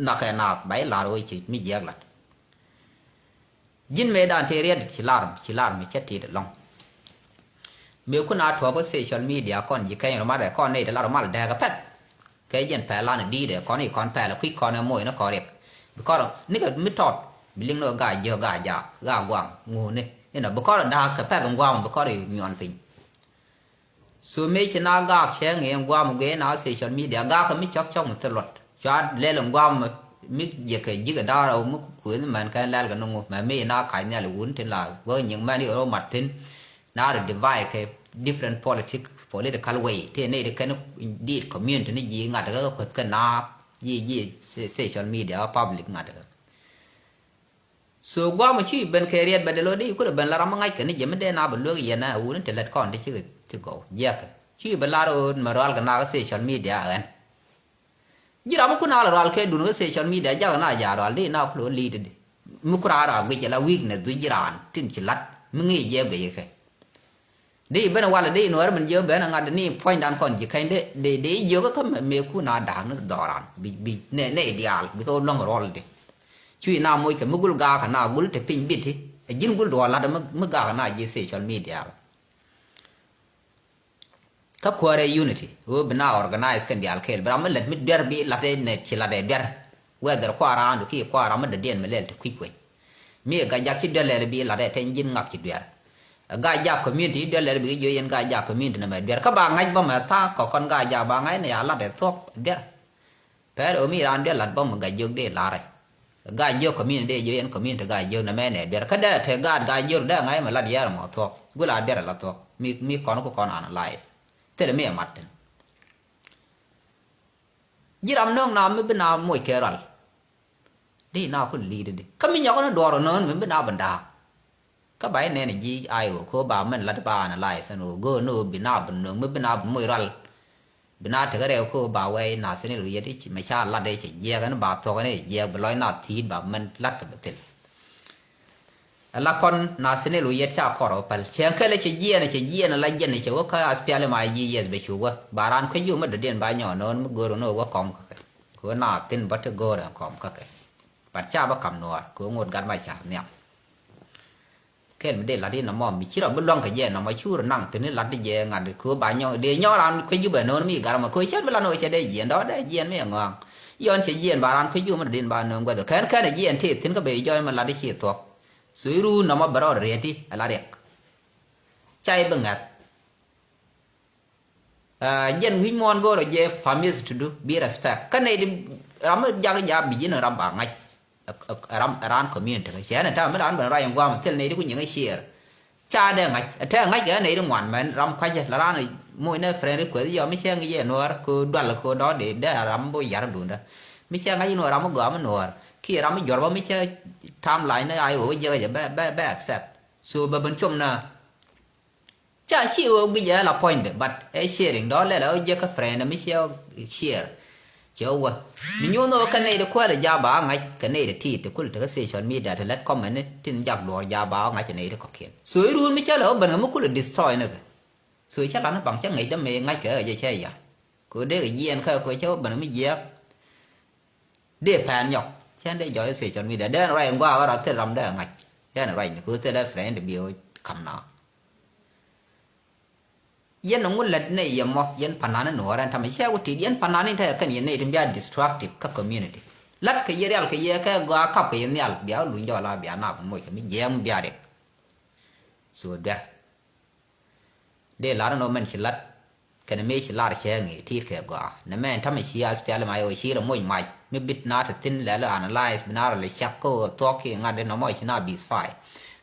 nhɔkɛ naath ba i̱ lar ɣöö ci mi jiɛk lat. Ji̱n mëëdan tëë riɛt ci lar ci lar mi cä tit ɛlɔ̱ŋ. Mëë kun a tuɔɔk kä social media kɔn ji̱ kɛny rɔ mat ɛ kɔn nɛy ti lar rɔ mal dɛɛk ɛ pɛth. Kɛ jɛn pɛl lan di̱i̱t ɛ kɔn i̱ kɔn pɛl ɛ kui̱c kɔn ɛ moc ni kɔn riɛk. Bi kɔn nikɛ mi tɔt bi liŋ ni ɣä gaa jiök gaa jaak gaa guaŋ ŋuni inɔ bi kɔn ɛ da̱a̱k kɛ pɛth in gua̱a̱m bi kɔn i̱ nyuɔn piny. So mëë ci na gaak cɛ ŋi̱i̱ŋ guam guiy na social media gaak mi cɔk cɔk mi thil luɔt cua lɛl in guam mi jiɛkɛ ji̱kɛ da̱a̱r ɔ mi kuëth mɛn kɛn lɛl kɛ ni ŋu mɛ mi na kac nhial wun tin la wä nyiŋ mɛn i̱ ro mat thi̱n. Na ri divide kɛ different politic political way ti ni ri kɛn diit community ni ji̱ ŋa̱t kɛ kueth kɛ na ji̱ ji̱ social media public ŋa̱t kɛ. So guam ci ben kɛ riɛt bɛ de lo di kulɛ ben la ram ŋa̱c kɛ ni jɛ mi dee na bɛ luek yɛn a wuni ti lɛt kɔn ti ci ti gɔw jiɛk ci bɛ la ro mɛ rual kɛ na kɛ social media ɛn. Ji̱ ram mi kun a la rual kɛ dun kɛ social media jak na ja rual di na kulo li di di mi kura ra gui jɛ la weakness du ji̱ raan tin ci lat mi ŋi̱i̱ jɛ gui kɛ. Di ben walɛ di nuɔr min jiö ben ŋa̱t ni puɔ̱nydan kɔn ji̱ kɛny de di di jiö kä kä me ku na da̱a̱k ni dhɔran bi bi ne ne diaal bi kä lɔŋ rɔl di. Cu i̱ na moc kɛ mi gul gakä na gul te piny biti a ji̱n gul duɔl lat mi gakä na ji̱ social media. Kä kuäärɛ unity ɣöö bi na organize kɛn diaal kɛɛl bi ram mi lät mi duer bi lat ɛ nɛ ci lat ɛ duer. Whether kuaar raandu ki kuaar ram mi dɔ̱diɛn mi lɛl ti kui̱c kueny. Mi ɛ Gajak ci duer lɛl bi lat ɛ tɛny ji̱n ŋak ci duer. Ɛ Gajak community ci duer lɛl bi ki jiö yɛn Gajak community nɛ mɛ duer kä ba ŋa̱c bä mɛ tha̱a̱ŋ kɔkɔn Gajak ba ŋa̱c ni ya lat ɛ thuɔ̱k duer. Pɛr ɣöö mi raan duer lat bä mɛ Gajak dee lar ɛ. Gajak community dee jiö yɛn community Gajak nɛ mɛ nɛ duer kä dee te gaat Gajak dee ŋa̱c mɛ lat yɛr mɔ thuɔ̱k gul a duer ɛ la thuɔ̱k mi mi kɔn ku kɔn analyze. Thilɛ mi ɛ mat thin. Ji̱ ram nööŋ na mi bi na moc kɛ rual. Di na ku li̱i̱t di kä mi nyɔk ni duɔr nööŋ mi bi na bi da̱a̱k. Kä ba inɛn ji̱ ay ɣöö ko ba mɛn lat ba analyze ɛn ɣöö go̱o̱r ni ɣöö bi na bi nööŋ mi bi na bi moc rual. Bi na tekɛ rɛw ko ba wɛy na thini lu yet i̱ mɛ ca lat i̱ cɛ jiɛɛk ɛn ba thuɔk ɛn i̱ jiɛɛk bi lɔc na thi̱i̱t ba mɛn lat kɛ bi thil. Ala kɔn na thini lu yet ca kɔr ɔ päl cɛ kɛlɛ cɛ jiɛɛn cɛ jiɛɛn ala jiɛn cɛ wä kä aspiali ma ji̱ yɛth bɛ cu wä ba raan kuec yum mi dɔ̱diɛn ba nyɔɔ no̱o̱n mi go̱o̱r ni wä kɔm kä kɛ. Kɛ wä na thin bä ti go̱o̱r ɛn kɔm kä kɛ. Bat ca bä kam nuɔɔr kɛ wä ŋot gat ma ca nhiam. Kɛl mi dee lat inɔ mɔ mi ci rɔ bi luaŋ kɛ jɛ nɔmɔ cur naŋ thin ilat di jɛ ŋat kɛ wä ba nyɔɔ dee nyɔɔ raan kuec yum bɛ no̱o̱n mi gat ma kɛ wä cɛn bi lat ni wä cɛ dee jiɛɛn dɔ̱ dee jiɛɛn mi ɛ ŋɔaŋ. Yɔn cɛ jiɛɛn ba raan kuec yum mi dɔ̱diɛn ba no̱o̱n guäth kɛn kɛn ɛ jiɛɛn tëë thin kä bɛ jɔɔc mi lat di ci thuɔk. So iruun nɔmɔ bɛ rɔ riɛt ti ala riɛk. Ca i̱ bi ŋa̱th. Jɛn wi̱c muɔ̱ɔ̱n go̱o̱rä jɛ famith to do bi respect kä nɛy di ram mi jak ja̱ bi ji̱n ram ba ŋa̱c. Ram ran community kä cɛ ni ta̱a̱ mi ran ben ruac in gua̱a̱m thil nɛy di ku nyiŋ i̱ ciɛɛr. Ca dee ŋa̱c ɛ tɛɛ ŋa̱c kɛ nɛy di ŋuan mɛn ram kua̱cä la ran moc ni friend request yɔ mi cɛ ŋi̱c yɛ nuɔɔr kɛ dual kɛ dɔ̱ di dee ram bo yar duundä. Mi cɛ ŋa̱c nuɔɔr ram mi gɔaa mi nuɔɔr kiɛ ram mi juɔr bä mi cɛ timeline ni a iwä wä jiɛk jɛ bɛ bɛ bɛ accept. So bɛ ben com na. Ca ci ɣöö guic ɛ la puɔ̱nydɛ but ɛ sharing dɔ̱ lɛl ɛ ɣöö jiäkä friend mi ciɛ share. Cɛ wä mi nyuuth ɣöö kɛ nɛy ti kuäl ɛ ja̱ ba ŋa̱c kɛ nɛy ti tiit ti kul ti kä social media ti lät comment ni tin jak duɔɔr ja̱ ba ŋa̱c kɛ nɛy ti kɔ̱kiɛn. So iruun mi cä lɛ ɣöö ben kɛ mi kul ɛ destroy ni kɛ. So cä lan ni baŋ cä ŋäc dämɛ ŋa̱c kɛ ɣä jɛ cä yar. Kɛ ɣöö dee kɛ jiɛɛn kä kɛ cä ɣöö ben kɛ mi jiääk. Dee pɛn nyɔk cɛn dee jɔɔc social media dee ni ruac in guaak rɔ thil ram dee ŋa̱c. Yɛn ruac ni kɛ thil ɛ friend bi ɣöö kam na. Yɛn ni ŋu lät ni yɛ mɔ yɛn panan ni nuɔɔr ɛn tamɛ cɛ wä tit yɛn panan ni te kɛn yɛn ni ti bia destructive kä community. Lat kɛ yɛ rial kɛ yɛ kɛ gɔaa kap kɛ yɛ nhial bia wä luny jɔɔla bia nap moc kɛ mi jiɛɛm bia riɛk. So duer. Dee lar ni nɔ mɛn ci lat. Kɛn mëë ci lar cɛ ŋi̱i̱c ti̱i̱t kɛ gɔaa nɛ mɛn ta̱mɛ ci aspiali ma yɛ wä ci rɛ moc mac mi bit na te thi̱n lɛl analyze bi na rɛ lɛ cak kä thuɔk ki ŋa̱t di nɔmɔ ci na bisfy.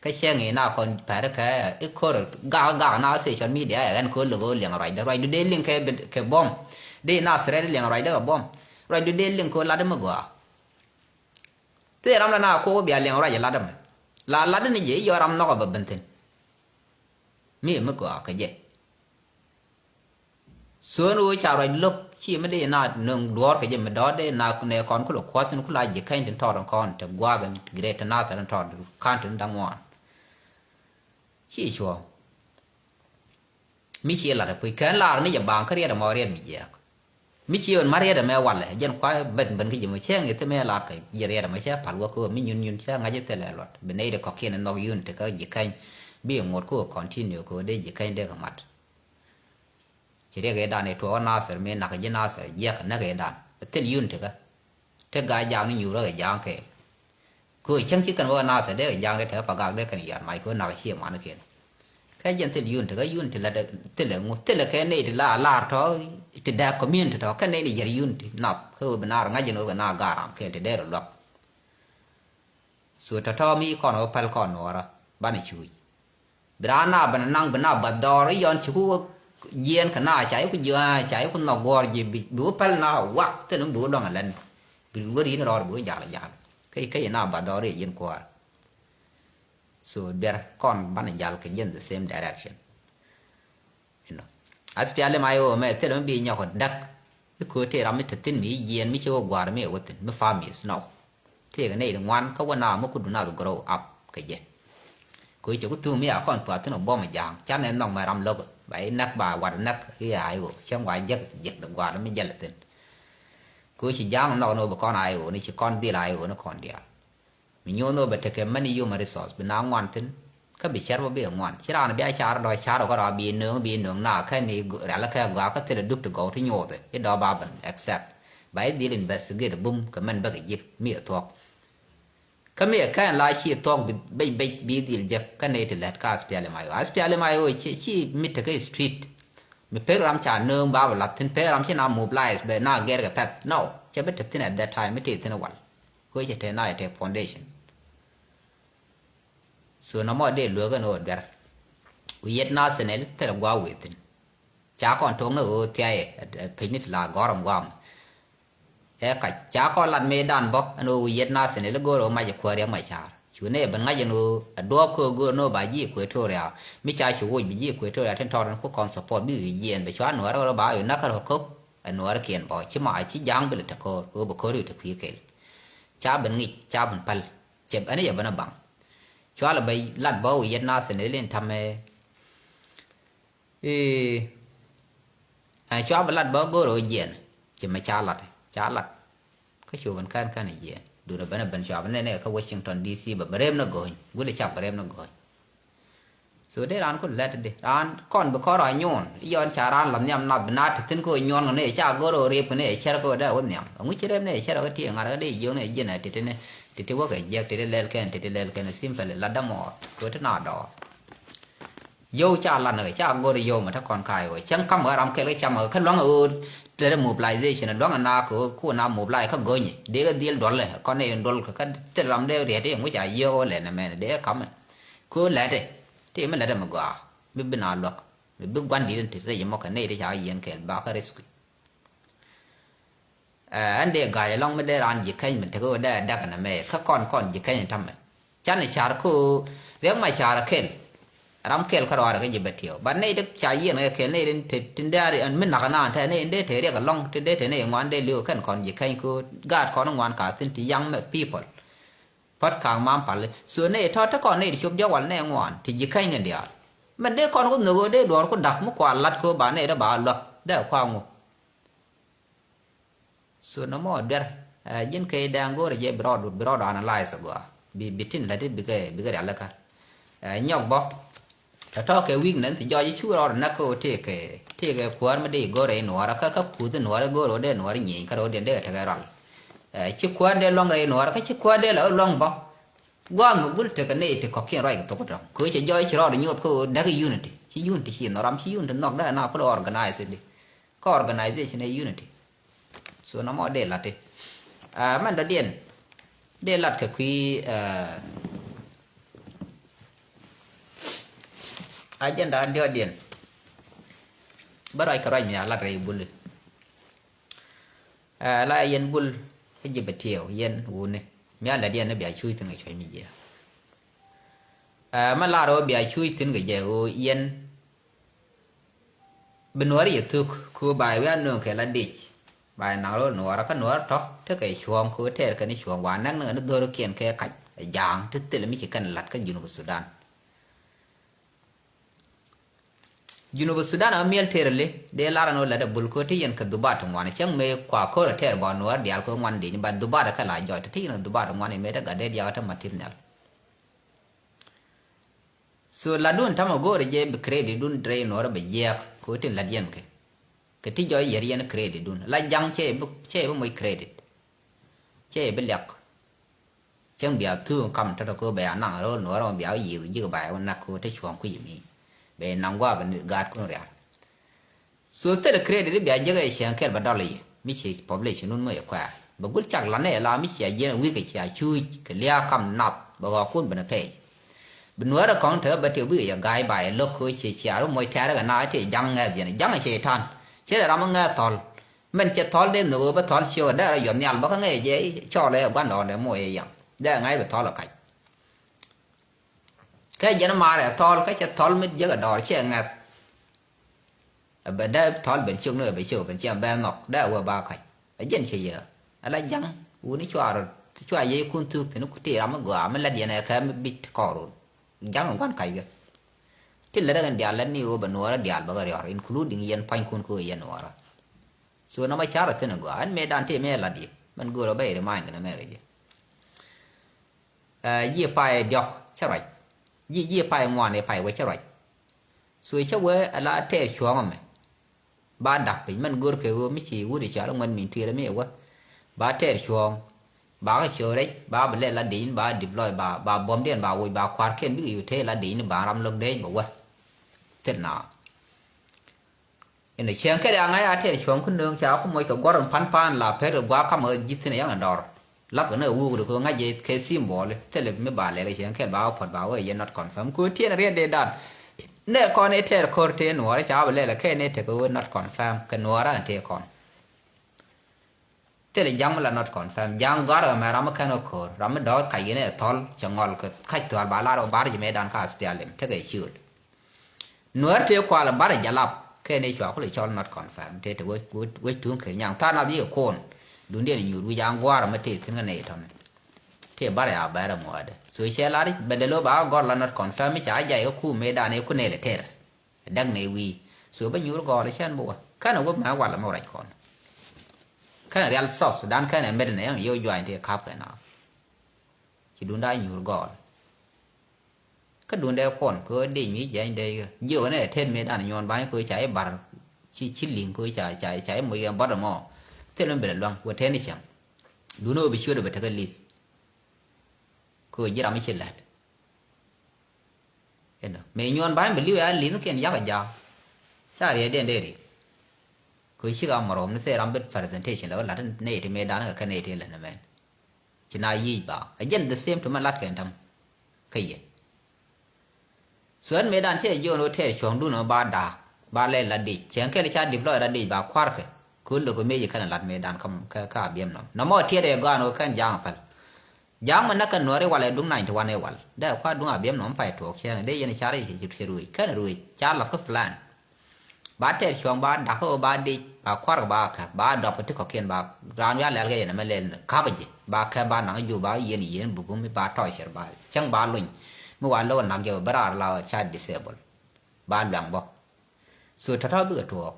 Kä cɛ ŋi̱i̱c na kɔn pɛr kɛ i̱ ko̱r gak gak na social media ɛ ɣɛn ko̱r lɛ ɣöö liɛŋ ruacdä ruacdu dee liŋ kɛ kɛ buɔ̱m. Dee na threat liɛŋ ruacdä kɛ buɔ̱m. Ruacdu dee liŋ ko̱r lat mi gɔaa. Tëë ram la na kok bia liɛŋ ruac ɛ lat ɛmɛ. La lat ni jɛ i̱ yɔ ram nhɔk ɛ bɛ ben thi̱n. Mi mi gɔaa kɛ jɛ. Thuɔ̱ɔ̱n ɣöö ca ruac lo̱k ci mi dee na nöŋ duɔ̱ɔ̱r kɛ jɛ mi dɔ̱ɔ̱r dee na nɛ kɔn kulɛ kuɔth in kula ji̱ kɛny tin tɔɔr in kɔn te gua̱a̱th in Greater Nasir in tɔɔr ka̱n tin da̱ŋ ŋuan. Ci cuɔ̱ɔ̱ŋ. Mi ci lat ɛ puc kɛn lar ni jɛ baŋ kä riɛt ɛmɔ riɛt mi jiɛɛk. Mi ci ɣän ma riɛt ɛmɛ walɛ jɛn kua ben ben kä ji̱ mɔ cɛ ŋi̱th mi lar kɛ jɛ riɛt ɛmɔ cɛ pal wä kä ɣöö mi nyun nyun cɛ ŋa̱c ithilɛ luɔt bi nɛy di kɔ̱kiɛn in nhɔk yun ti kä ji̱ kɛny. Bi ŋuɔ̱t kä ɣöö continue kɛ ɣöö dee ji̱ kɛny dee kɛ mat. Ci riɛk i̱ dan i̱ tuɔɔk Nasir mi nak ji̱ Nasir jiɛk näk i̱ dan thil yun ti kä. Te gaa jaŋ ni nyuur rɔ kɛ jaŋ kɛ. Kö cäŋ ci kɛn wä Nasir dee kɛ jaŋ dee te pa gak dee kɛn yar mac kö nak ci man kɛn. Kɛ jɛn thil yun ti kä yun ti la thil ŋu thil kɛ ney ti la lar tɔ ti dee community tɔ kɛ ney ni yar yun ti nath kö bi nar ŋa̱c jɛn wä kɛ na garam kɛn ti dee rɔ luak. So tɔ̱tɔ̱ mi kɔn wä päl kɔn nuɔrä banɛ cuuc. Bi raan na bɛ naŋ bi na bath dɔɔr i̱ yɔn ci ku jiɛɛn kɛ na ca i̱ ku jiɛɛn ca i̱ ku nhɔk guɔ̱ɔ̱r ji̱ bi bi ku päl na wak thil mi bi ku dɔŋ ɛ lɛn. Bi wä ri̱n rɔɔr bi ku jal jal kä kä na bath dɔɔr i̱ jiɛɛn kuäär. So duer kɔn banɛ jal kɛ jiɛn the same direction. You know. As piali ma yo mɛ thil mi bi nyɔk däk. I̱ köö tëë ram mi te thi̱n mi i̱ jiɛɛn mi ci wä gua̱a̱r mi ɛ wä thi̱n mi families nɔ. Tëëkɛ nɛy ti ŋuan kä wä na mi kudu nath grow up kɛ jɛ. Köö cɛ ku thuŋ mi a kɔn puath thi̱n ɔ buɔm ɛ ja̱a̱ŋ canɛ nhɔk mɛ ram lo̱k ba i̱ näk ba wat näk i̱ a i̱ ɣöö cäŋ wa jek jek dɛ gua̱a̱r mi jɛl ɛ thi̱n. Köö ci ja̱a̱ŋ nhɔk ni wä bi kɔn a i̱ ɣöö ni ci kɔn dhil a i̱ ɣöö ni kɔn diaal. Mi nyuɔ̱n ɣöö bɛ tekɛ mani human resource bi na ŋuan thi̱n. Kä bi cär bä bi ɛ ŋuan ci raan bia car dɔ̱ car ɣä rɔ bi nööŋ bi nööŋ na kɛn i̱ rial kɛ gɔaa kä thilɛ duk ti gɔw ti nyuɔth i̱ dɔ̱ ba ben accept. Ba i̱ dhil investigate bum kɛ mɛn bäkɛ ji̱ mi ɛ thuɔ̱k. Kä mi ɛ kɛn la ci thuɔ̱k bi bec bec bi dhil jek kä nɛy ti lät kä aspiali ma yo aspiali ma yo ci ci mi tekɛ street. Mi pek ram ca nööŋ ba bɛ lath thi̱n pek ram ci na mobilize bɛ na gɛr kɛ pɛth no. Cɛ bi te thi̱n at that time mi te thi̱n wal. Kö cɛ te na ɛ te foundation. So nɔmɔ dee lueek ɛn ɣöö duer. Wi̱i̱ yet nathɛnɛl thilɛ gua̱a̱k wëë thi̱n. Ca kɔn to̱o̱ŋ ni ɣöö thiayɛ pecni ti la gɔ̱r ɛn gua̱a̱m. Ɛ kac ca kɔn lat mëëdan bä ɛn ɣöö wi̱i̱ yet nathɛnɛl i̱ go̱o̱r ɣöö mac ɛ kuäär riɛk mac ca̱a̱r. Cu nɛy ben ŋa̱c ɛn ɣöö ɛ duɔ̱ɔ̱p köök go̱o̱r ni ɣöö ba ji̱ Equatoria mi ca cu woc bi ji̱ Equatoria tin tɔɔr ɛn ku kɔn support bi wi̱i̱ jiɛɛn bɛ cua nuäärä ɣöö ba wi̱i̱ näk kä rɔ köp. Ɛ nuäärä kiɛn bä ci ma ci ja̱a̱ŋ bi lɛ te köör ɣöö bɛ köör wi̱i̱ te kui̱ kɛl. Ca ben ŋic ca ben päl. Cɛ ɛn yɛ ben a baŋ. Cua lɛ bɛ lat bä wi̱i̱ yet nathɛnɛl in tamɛ. Ɛ cua bɛ lat bä go̱o̱r ɣöö jiɛɛn ci mɛ ca lat ca lat. Kä cu ben kän kän jiɛɛn duundɛ ben a ben cua bɛ nɛnɛ kä Washington D C bɛ bɛ rem ni go̱o̱ny gulɛ cak bɛ rem ni go̱o̱ny. So dee raan ku lɛt di raan kɔn bi kɔn rɔ nyuun i̱ yɔn ca raan la nhiam nath bi na te thi̱n ko nyuɔn kɛ ni ca go̱r ɣöö rep kɛ ni cär ko dee wä nhiam ɛŋu ci rep ni cär kä ti ŋa̱r kä dee jiök ni ji̱n ɛ ti ti ni ti ti wä kɛ jiɛk ti ti lɛl kɛn ti ti lɛl kɛn simple la dämɔɔr ko ti na dɔɔr. Yio̱w ca lan kɛ ca go̱r yio̱w mɛ te kɔn ka̱a̱c ɣöö cäŋ ka̱m ɣä ram kɛl kä cam ɣä kä lua̱ŋ ɣöö lɛt mobilization lua̱ŋ na kɛ ɣöö ku na mobilize kä go̱nyɛ dee kɛ dhil duɔl kɛ kɔn ni duɔl kɛ kä thil ram dee riɛt i̱ ŋuc a yio̱w ɣä lɛn ɛmɛn dee kɛ ka̱mɛ. Köö lɛtɛ ti mi lɛtɛ mi gɔaa mi bi na luäk mi bi gua̱n di̱t in ti rɛy mɔ kɛ nɛy ti ca yiɛn kɛɛl ba kä rescue. Ɛn dee ga̱a̱c ɛlɔ̱ŋ mi dee raan ji̱ kɛny mi tekɛ wä dee däk ɛn ɛmɛ kä kɔn kɔn ji̱ kɛny in tämɛ. Canɛ car köö riɛk ma car kɛl ram kɛl kä rɔaadɛ kä ji̱ bɛ tiɛw ba nɛy ti ca yiɛn kɛ kɛl nɛy ti tin dee mi nak ɛnan tɛ nɛy in dee te riɛk ɛlɔ̱ŋ ti dee te nɛy ŋuan dee li̱w kɛn kɔn ji̱ kɛny köö gaat kɔn ŋuan ka thi̱n ti young people. Pät ka̱a̱k mam pali so nɛy tɔ̱ te kɔn nɛy ti cop diɔ̱k wal nɛy ŋuan ti ji̱ käny kɛn diaal. Mɛn dee kɔn ku nhök ɣöö dee duɔ̱ɔ̱r ku da̱k mi kua lat köö ba nɛy dee ba luäk dee kua ŋu. So nɔmɔ duer ji̱n kɛ dɛŋ go̱o̱rɛ jɛ bi rɔɔd bi rɔɔd analyze agɔaa bi bi tin lati bikɛ bikɛ rialikä. Nyɔk bɔ tɔ̱tɔ̱ kɛ weakness ti jɔɔc i̱ cu rɔɔd näk kä ɣöö tëëkɛ tëëkɛ kuäär mi dee i̱ go̱o̱rɛ i̱ nuɔɔrä kä kä kuth i̱ nuɔɔrä i̱ go̱o̱rɛ ɣöö dee nuɔɔrä nyieny kä rɔɔd diɛn dee kɛ tekɛ rɔal. Ci kuäär dee luäŋ rɛy nuɔɔrä kä ci kuäär dee la luäŋ bä. Gua̱a̱m mi gul tekɛ nɛy ti kɔ̱kiɛn ruac kɛ thok dɔ̱ŋ kɛ ɣöö cɛ jɔɔc ci rɔɔd nyuɔth kä ɣöö däk i̱ unity ci unity ci nhɔram ci unity nhɔk dee na kulɛ organize di. Kä organization ɛ unity. So nɔmɔ dee lat ti mɛn dɔ̱diɛn dee lat kɛ kui̱ agenda diɔ̱diɛn. Bä ruac kɛ ruac mi a lat rɛy buli. La yɛn bul kä ji̱ bɛ tiɛw yɛn wuni. Mi a lät yɛn ni bia cuc thi̱n kɛ cuɔ̱c mi jiɛ. Ɛ, mi lar ɣöö bia cuc thi̱n kɛ jɛ ɣöö yɛn bi nuɔ̱ɔ̱ri yɛ thuk ku ba yɛ wi̱i̱ a nööŋ kɛ la dic. Ba yɛ naŋ ro̱l nuɔ̱ɔ̱rä kä nuɔ̱ɔ̱rä tɔ̱ tekɛ cuɔ̱ɔ̱ŋ ku tɛɛr kɛ ni cuɔ̱ɔ̱ŋ wa näk ni ɣän dhörikiɛn kɛ kac ɛ ja̱a̱ŋ ti thil mi ci kɛn la̱t kä Junub Sudan. Junub Sudan a miɛl tëër li dee lar ɛn ɣöö lät ɛ bul kö ti yɛn kɛ dhubat ti ŋuan cäŋ mëë kua ko̱r ɛ tɛɛr bɔ nuɔ̱ɔ̱r diaal kö ŋuan di̱i̱n ba dhubat ɛ kɛ la jɔc ti ti yɛn kɛ dhubat ti ŋuan i̱ mëë te gat dee diaal kä te ma tip nhial. So latdun tamɛ go̱o̱rɛ jɛ bi credit dun rɛy nuɔ̱ɔ̱rä bɛ jiɛɛk kɛ ɣöö tin la̱t yɛn kɛ. Kɛ ti jɔc yɛr yɛn credit dun la ja̱ŋ cɛ bi, cɛ bi moc credit. Cɛ bi liak. Cäŋ bia thuŋ kam tɔ̱tɔ̱ kɛ ɣöö bɛ ya naŋ ro̱l nuɔ̱ɔ̱rä mɔ bia wä yiëëk ji̱ kɛ ba yɛ wä nak kɛ ɣöö te cuɔ̱ɔ̱ŋ kui̱c mi. Bɛ naŋ gua̱a̱ bɛ ni gaat kun rial. So thilɛ credit i̱ bia jek ɛ cieŋ kɛl bɛ dɔl i̱ mi ci population nun mi ɛ kuɛɛr bɛ gul cak lan ɛ la mi cia jiɛn ɛ wi̱i̱ kɛ cia cuuc kɛ lia̱a̱ kam nath bɛ ɣɔɔkun ben ɛ pɛy. Bi nuäärä kɔŋ te bɛ ti wi̱i̱ kɛ yɛ ga̱a̱c ba yɛ lo̱k kɛ cie cia ru moc tɛ̈rɛ kɛ na ti ja̱ŋ ŋɛth jiɛn ja̱ŋ ɛ ceitan. Cɛ rɛ ram ŋɛth thɔl. Mɛn cɛ thɔl dee nhök bä thɔl ciök dee rɔ yuɔth nhial bä kä ŋɛc jɛ cɔɔl ɛ gua̱ndɔɔŋdɛ moc ɛ yam dee ŋa̱c bɛ thɔl ɛ kac. Kɛ jɛn maar ɛ thɔl kä cɛ thɔl mi jiäk ɛ dɔɔr cɛ ŋɛth. Ɛ bɛ dee thɔl ben ciök ni ɛ bɛ ciök ben ciɛm bɛ nhɔk dee ɛ wee ba kac ɛ jɛn cɛ yɛ. Ala ja̱ŋ wuni cua rɔ cua yey kun thuk thi̱n ku ti ram mi gɔaa mi lät yɛn ɛ kɛ mi bi̱c ti kɔɔrun. Ja̱ŋ ɛ gua̱n kac kɛ ti lät ɛ kɛn diaal lät ni ɣöö bɛ nuɔɔrä diaal bɛ kɛ riɔr including yɛn pua̱nykun kɛ ɣöö yɛn nuɔɔrä. So nɔmɔ carɛ thi̱n ɛ gɔaa ɛn mëëdan tëë mëë lat yɛ mɛn göörä bä yɛ remind kɛn ɛ mɛk ɛ jɛ. Ɛ, ji̱ pay diɔ̱k cä ruac. Ji̱, ji̱ pay ŋuan ɛ pay wä cä ruac. So cä wee ala tɛɛr cuɔ̱ɔ̱ŋ ɛmɛ. Ba dak piny mɛn gör kɛ ɣöö mi ci wut i̱ cɔal iŋuɛn min tuëël ɛmi ɛ wä. Ba tɛɛr cuɔ̱ɔ̱ŋ. Ba kä cöör rɛc ba bi lɛ la di̱i̱n ba deploy ba, ba buɔ̱mdiɛn ba woc ba kua̱rkiɛn bikɛ yo̱o̱ tëë la di̱i̱n ba ram lo̱k dɛɛc bɛ wä. Thil na. Inɛ cieŋ kɛl ya ŋa̱c a tɛɛr cuɔ̱ɔ̱ŋ kä nööŋ ca ku moc kɛ guɔ̱r in pa̱n pa̱a̱n la pɛr kɛ gua̱a̱k kamɛ ji̱ thi̱n ɛ yaŋ in dɔr. Lap kɛ ni ɛ wuk di kɛ ŋa̱c jɛ kɛ symbol thilɛ mi ba lɛl kɛ cieŋ kɛl ba wä puɔ̱t ba wä yɛ not confirm kɛ tiɛn riet dee dan. Nɛ kɔn ɛ tɛɛr ko̱r tëë nuɔɔrä ca bi lɛl kɛ ni tekɛ wä not confirm kɛ nuɔɔrä in tëë kɔn. Thilɛ ja̱ŋ mi la not confirm ja̱ŋ gɔ̱a̱r ɛmɛ ram mi kɛn ɣä ko̱r ram mi dɔ̱k kac yɛn ɛ thɔl cɛ ŋɔl kɛ kac thua̱r ba lar ɣä bar ji̱ mëëdan ka aspialim tekɛ ciööt. Nuäär tëë kual bar jalap kɛn i̱ cua kulɛ cɔl not confirm tëë te wec, wec, wec tuŋ kɛ nyaŋ tha̱a̱r nath yikɛ kuɔn. Dundiɛn inyuur wi̱c an gua̱a̱r ɛmɛ tëë thi̱n kä nɛy tɔ̱nɛ. Tëë bar ya bɛr ɛŋuɔ̱ɔ̱dɛ so cɛ lar bɛ dee lo̱ ba gɔr la not confirm mi ca jay kä kuum mëëdan i̱ ku nɛy lɛ tɛr. Däk nɛy wi̱i̱ so bä nyuur gɔɔl i̱ cɛn bä wä kɛnɛ wä mɛ wal ɛmɛ wä rac kɔn. Kɛnɛ rial South Sudan kɛnɛ mɛt nɛ yɛn yio̱w juany tëë ka̱p kɛ na. Ci dunda nyuur gɔɔl. Kä dundɛ kuɔn kɛ ɣöö dec mi jiɛny dee yɛ jiök ni ɛ tet mëëdan nyuɔn ba̱ny kɛ ɣöö ca i̱ bar ci ci li̱ŋ kɛ ɣöö ca ca ca i̱ moc kɛ bɔt ɛmɔ. Thil mi ben ɛ luaŋ wä tɛn i̱ cäŋ. Dundɛ ɣöö bi ciöt ɛ bɛ tekɛ li̱th. Kɛ ɣöö ji̱ ram i̱ ci lät. Inɔ mëë nyuɔn ba̱ny bɛ li̱w ya li̱th kiɛn yakä ja̱a̱. Ca riɛcdiɛn dee ri. Kɛ ɣöö cikɛ a mɔrɔm ni thil ram bi presentation lɛ wä la̱t nɛy ti mëëdan kɛ kɛ nɛy ti lät ni mɛn. Ci na yic ba a jɛn the same to mɛ lat kɛn täm. Kä yɛ. So ɛn mëëdan cɛ jiɔn ɣöö tɛɛr cuɔ̱ŋdun ɣöö ba da̱a̱k ba lɛl la dic cɛn kɛl ca deploy la dic ba kua̱rkɛ. Kɛ ɣöö lo̱k ɣöö mëë ci kɛn lat mëëdan kä, kä, kä Abiɛm nɔm nɔmɔ tiɛt ɛ gɔaan ɣöö kɛn ja̱a̱ŋ päl. Ja̱a̱ŋ mɛ näk kɛn nuɔ̱ɔ̱ri walɛ duŋ ninety one ɛ wal dee kua̱r duŋ Abiɛm nɔm pay tuɔɔk cɛɛŋ dee yɛn car i̱ ci ruëëc kɛn ruëëc ca lath kä plan. Ba tɛɛr cuɔ̱ŋ ba da̱k kä ɣöö ba dic ba kua̱r kɛ ba käp ba dɔp kɛ ti kɔ̱kiɛn ba raan wiaa lɛl kɛ yɛn ɛmɛ lɛl ni ka̱pä ji̱ ba käp ba naŋ ji̱ ba yieen yieen buk mi ba tɔɔcɛr ba cäŋ ba lony. Mi wa lo̱k ɛ na̱k jɛ bä raar la ca disable. Ba luaŋ bä. So tɔ̱tɔ̱ bikɛ tuɔɔk.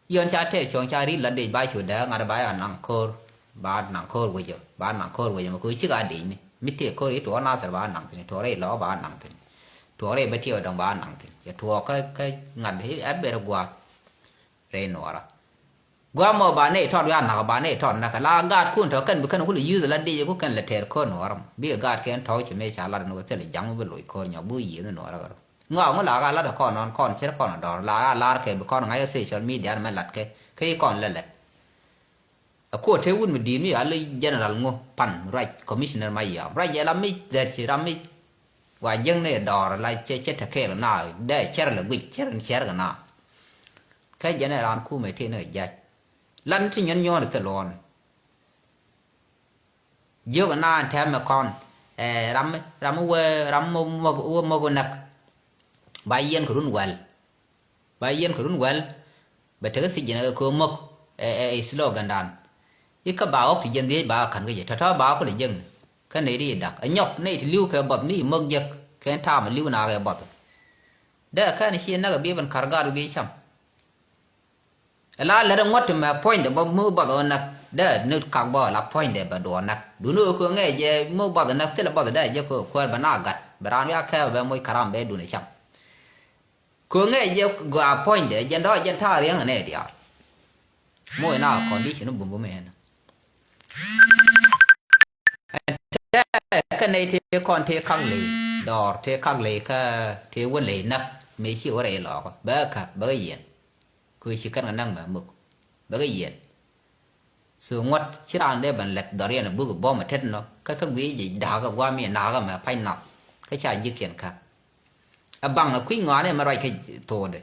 Yɔn ca tɛɛr cuɔ̱ŋ ca ri̱t la dec ba cu dääk ŋa̱t ba ya naŋ ko̱r. Ba naŋ ko̱r wecä ba naŋ ko̱r wecä mɛ ko̱r cik a dec ni mi tëë ko̱r i̱ tuɔɔk Nathir ba naŋ thi̱n tuɔɔk rɛy lɔɔk ba naŋ thi̱n. Tuɔɔk rɛy bä tiɛw dɔ̱ŋ ba naŋ thi̱n cɛ tuɔɔk kä, kä ŋa̱t i̱ ɛ ber gua̱a̱th. Rɛy nuɔɔrä. Gua̱a̱th mɔ ba nɛy tɔt wiaa nakä ba nɛy tɔt nakä la gaatkun tɔ̱ kɛn bi kɛn kulɛ yuth la dec ku kɛn lɛ tɛɛr ko̱r nuɔɔrä mɔ bikɛ gaatkɛn tɔ̱ ci mëë ca lat ni wä thilɛ ja̱ŋ mi bi loc ko̱r nyɔk bi yiëth ni nuɔɔrä kärɔ. Ŋɔak ŋu la ka lat kɔn nɔn kɔn cir kɔn dɔr la ya lar kɛ bi kɔn ŋa̱c kä social media ni mɛ lat kɛ kä i̱ kɔn lɛ lɛt. Ɛ kuɔt te wut mi di̱i̱t mi ya li general ŋu pan ruac commissioner ma yɔm ruac jɛ la mi dhɛr ci ram mi. Wa jiäŋ ni dɔr la cɛ cɛ te kɛɛl na dee cɛr lɛ guic cɛr ni cɛr kɛ na. Kä jɛn ɛ ran kumɛ ti ni kɛ jac. Lan ti nyɔn nyɔn thil luɔn. Jiök naan tɛmɛ kɔn, ɛ, ram, ram wee, ram wee mɔk, wee mɔk näk. Ba yiɛn kɛ run wäl. Ba yiɛn kɛ run wäl. Bɛ tekɛ thiec jiɛn kɛ mɔk, ɛ, ɛ, ɛ slogan dan. Ikä ba ɣɔk ti jiɛn dhiec ba ka̱n kä jɛ. Tɔ̱tɔ̱ ba kulɛ jiäkni. Kä nɛy ti dak. Ɛ nyɔk nɛy ti li̱w kɛ buɔth mi mɔk jek. Kɛ ta̱a̱m li̱w na kɛ buɔth. Dee kɛn ci näk bi ben ka̱r gaat bi cam. Ɛ la lät ɛ ŋuɔ̱t ti mɛ puɔ̱nydɛ bä mi buɔth ɣä näk. Dee ni kak bä la puɔ̱nydɛ bɛ duɔɔr näk. Duni ɣä kɛ ŋɛɛ jɛ mi buɔth ɛ näk thilɛ buɔth dee jɛ kɛ kuäär bɛ na gat. Bɛ raan wiak kɛɛpɛ bɛ moc karam bɛ duni cam. Kɛ ŋɛɛ jɛ gɔaa puɔ̱nydɛ jɛn dɔ̱ jɛn ta̱a̱ riɛŋ ɛ nɛɛ diaal. Moc na condition bum bum ɛn. Tɛ kɛ nɛy tëë kɔn tëë kak ley dɔɔr tëë kak ley kä tëë wä ley näk mëë ci wä rɛy lɔɔkä bɛ kä bɛ kɛ yiɛn. Kɛ ci kɛn kɛ näk mɛ muk bɛ kɛ yiɛn. So ŋuɔ̱t ci raan dee ben lɛt dhɔriɛn buk bɔm ɛ tet nɔ kä kä guiy ji̱ da̱a̱kä gua̱a̱m mi na̱a̱kä mɛ pa̱ny nath kä ca ji̱kiɛn kä. Ɛ baŋ ɛ kui̱ ŋɔaani mɛ ruac kä thokdɛ.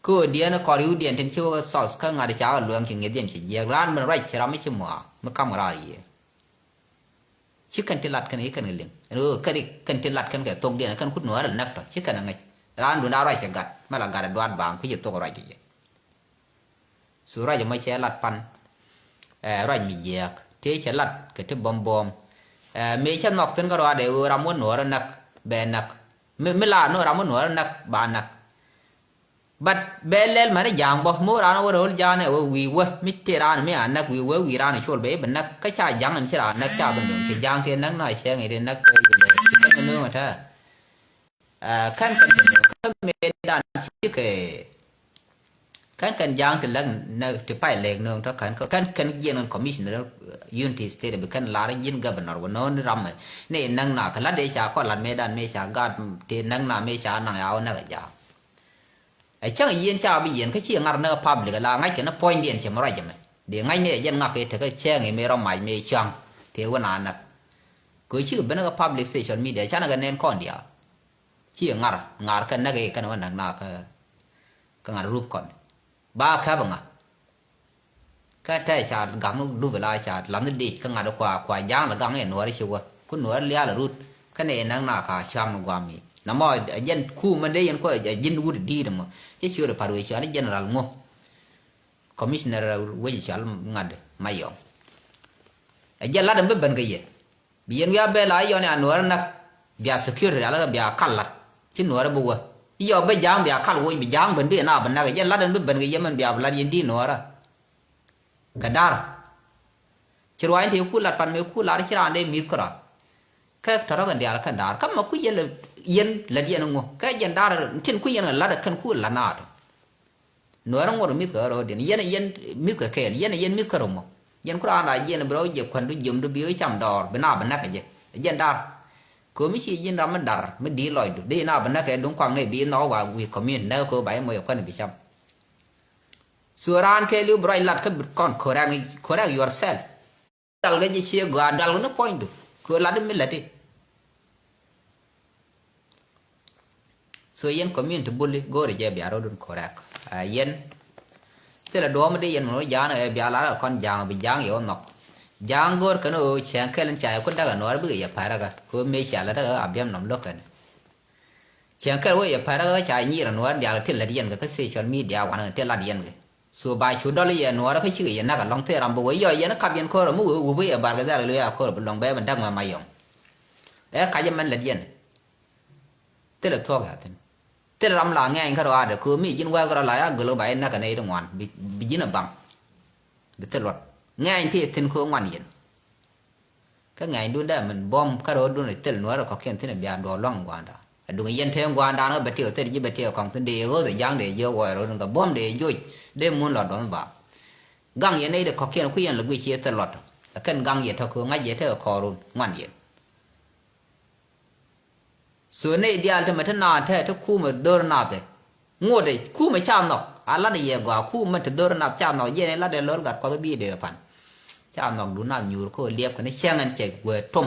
Kä ɣöö diɛn kɔr i̱ wä diɛn tin ci wä kɛ thɔth kä ŋa̱t ca kɛ luɛŋ ci ŋi̱th yɛn ci jiɛk raan min ruac ci ram mi ci mɔaa mi kam raar yiëë. Ci kɛn ti lat kɛn i̱ kɛn kɛ liŋ ɛn ɣöö kɛn i̱ kɛn ti lat kɛn kɛ thok diɛn kɛn kut nuäär ɛ näk tɔ ci kɛn ɛ ŋäc. Raan dun a ruac cɛ gat mɛ la gat ɛ duaat baaŋ kui̱ cɛ thok ruac cɛ jɛ. Su ruac ɛmɔ cɛ lat pan. Ɛ ruac mi jiɛɛk tëë cɛ lat kɛ ti bɔm bɔm. Ɛ mëë cɛ nhɔk thi̱n kä ruaadɛ ɣöö ram wä nuɔɔr ɛ näk bɛ näk. Mi mi la nuɔɔr ram wä nuɔɔr ɛ näk ba näk. But bɛ lɛl mani ja̱a̱ŋ bä mi wä raan wä rɛ wä ja̱a̱ŋ ɛ wä wi̱i̱ wä mi tëë raan mi a näk wi̱i̱ wä wi̱i̱ raan cuɔl bɛ i̱ bɛ näk kä ca ja̱a̱ŋ ɛn ci raan näk ca bɛ nööŋ ci ja̱a̱ŋ tëë näk na cɛɛŋ i̱ dee näk kɛ i̱ dee ci kɛn nööŋ ɛ tɛɛ. Ɛ kɛn kɛn kɛn kä mëë dan cikɛ kɛn kɛn ja̱a̱ŋ ti lɛk nɛ ti pay lɛk nööŋ tɔ kɛn kɛn kɛn jiɛn kɛn commissioner unity state bi kɛn lar ji̱n governor wä nööŋ ni ram mɛ ni näŋ na kɛ lat dee ca kɔ lat mëë dan mëë ca gaat ti näŋ na mëë ca naŋ ya wä näk a ja̱a̱ŋ. Ɛ cäŋ yieen ca bi yieen kä ci ŋa̱r näk public la ŋa̱c kɛ ni puɔ̱nydiɛn cɛ mɛ ruac jɛ mɛ dee ŋa̱c ni ɛ jɛn ŋa̱k kɛ tekɛ cɛɛŋ i̱ mëë rɔ mac mëë cua̱ŋ tëë wä na näk. Kɛ ci kɛ ben kä public social media canɛ kɛ nɛn kɔn diaal. Ci ŋa̱r ŋa̱r kɛ näk i̱ kɛn wä näk na kä kä ŋa̱r rup kɔn ba käp ŋa̱. Kä tɛ ca gak ni dup ila ca lath ni dec kä ŋa̱t kua kua ja̱a̱ŋ la gak ni nuɔɔri ci wä ku nuɔɔri lial rut. Kä nɛ näk na ka cam ni guam mi na mɔ jɛn ku mɛ dee yɛn kuɔ ji̱n wut di̱i̱t mɔ ci ciöt par wee cɔal ni general ŋu. Commissioner wec cɔal ŋa̱t ma yɔŋ. Ɛ jɛn lat ɛn bi ben kɛ yɛ. Bi yɛn wi̱i̱ a bɛ la yɔn ya nuɔɔrä näk bia security ala bia kal lat ci nuɔɔrä bi wä. I̱ yɔ bä ja̱a̱ŋ bia kal woc bi ja̱a̱ŋ ben bi na bi näk jɛ lat ɛn bi ben kɛ yɛ mɛn bia bi lat yɛn di nuɔɔrä. Kɛ da̱r ci ruac in te ku lat pan mëë ku lat ci raan dee mi̱th kärɔa. Kɛ tɔ̱rä kɛn diaal kɛn da̱r kä mɛ ku yɛn lät yɛn ŋu kɛ jɛn da̱r tin ku yɛn kɛ lat kɛn ku lat naat. Nuɛɛrä ŋuɔt mi̱th kɛ rɔɔdiɛn yɛn yɛn mi̱th kɛ kɛɛl yɛn yɛn mi̱th kɛ rɔmɔ. Yɛn ku raan raa jiɛn bi rɔ jɛ kuɛn du jiom du bi wä cam dɔɔr bi na bi näk kɛ jɛ jɛn dar. Komi ci ji̱n ram mi dar mi di̱i̱t lɔcdu dee na bi näk kɛ duŋ kuaŋ ni bi nhɔk wa wi̱i̱ community näk kɛ ba yɛ moc ɛ kuɛn bi cam. So raan kɛɛliw bi ruac lat kä bi kɔn correct, correct yourself. Dal kɛ ji̱ cie gɔaa dal kɛ ni puɔ̱nydu kɛ lat mi lati. So yɛn community buli go̱o̱ri jɛ bia rɔdun correct. A yɛn thilɛ duɔ̱ɔ̱m di yɛn mɛ wä ja̱a̱n ɛ bia lat kɛ kɔn ja̱a̱n bi ja̱a̱n yɛ wä nhɔk. Ja̱a̱n go̱o̱r kɛn ɣöö cɛɛŋ kɛl in ca yɛ ku däk ɛ nuɔɔr bikɛ yɛ pɛr ɛ kä kɛ ɣöö mëë ca lat ɛ ɣä a biɛm nɔm lo̱k kɛn. Cieŋ kɛl wee yɛ pɛr kä ca nyiir nuɔɔr diaal ti lät yɛn kɛ kä social media wanɛ ti lat yɛn kɛ. So ba cu dɔl yɛ nuɔɔr kä cikɛ yɛ nak alɔŋ thil ram bä wee yɔ yɛn kap yɛn ko̱r mi wee wee yɛ bar kɛ dhal kɛ luee a ko̱r bi lɔŋ bɛ bi dak mɛ ma yɔŋ. Ɛ kac mɛn lät yɛn. Thil thuɔk ya thin. Thil ram la ŋɛɛny kä ruaadɛ ko̱ mi ji̱n wee kɛ rɔ la ya gölö ba yɛ nak kɛ nɛy ti ŋuan bi ji̱n a baŋ. Bi thil luɔt ŋɛɛny ti thin ko̱ ŋuan yɛn. Kä ŋɛ̈nydun dee min buɔ̱m kä ro̱o̱dun thil nuɔ̱ɔ̱rä kɔ̱kiɛn thi̱n bia duɔɔk lua̱ŋ gua̱a̱nda. Aduŋ yɛn te gua̱a̱ndan kä bɛ tiɛw thil ji̱ bɛ tiɛw kɔŋ thi̱n dee ɣöth ɛ ja̱ŋ dee jiök wuɔc ro̱o̱dun kɛ buɔ̱m dee joc dee mun lɔ duɔ̱nh ba. Gaŋ yɛn nɛy dee kɔ̱kiɛn kui̱ yɛn lɛ guic ciɛ thil luɔt. Ɛ kɛn gaŋ yɛ tɔ̱ köö ŋa̱c yɛ tekɛ kɔɔrun ŋuan yɛn. So nɛy diaal te mɛ te naan te te kumɛ dho̱r nathɛ. Ŋuɔ̱tɛ kumɛ ca nhɔk a latdɛ yɛ gɔaa kumɛ te dho̱r nath ca nhɔk jiɛn in latdɛ lo̱r gat kuɔth bi dee pan. Ca nhɔk du nath nyuur kä liɛp kɛn cɛŋ ɛn cɛ guɛ tom.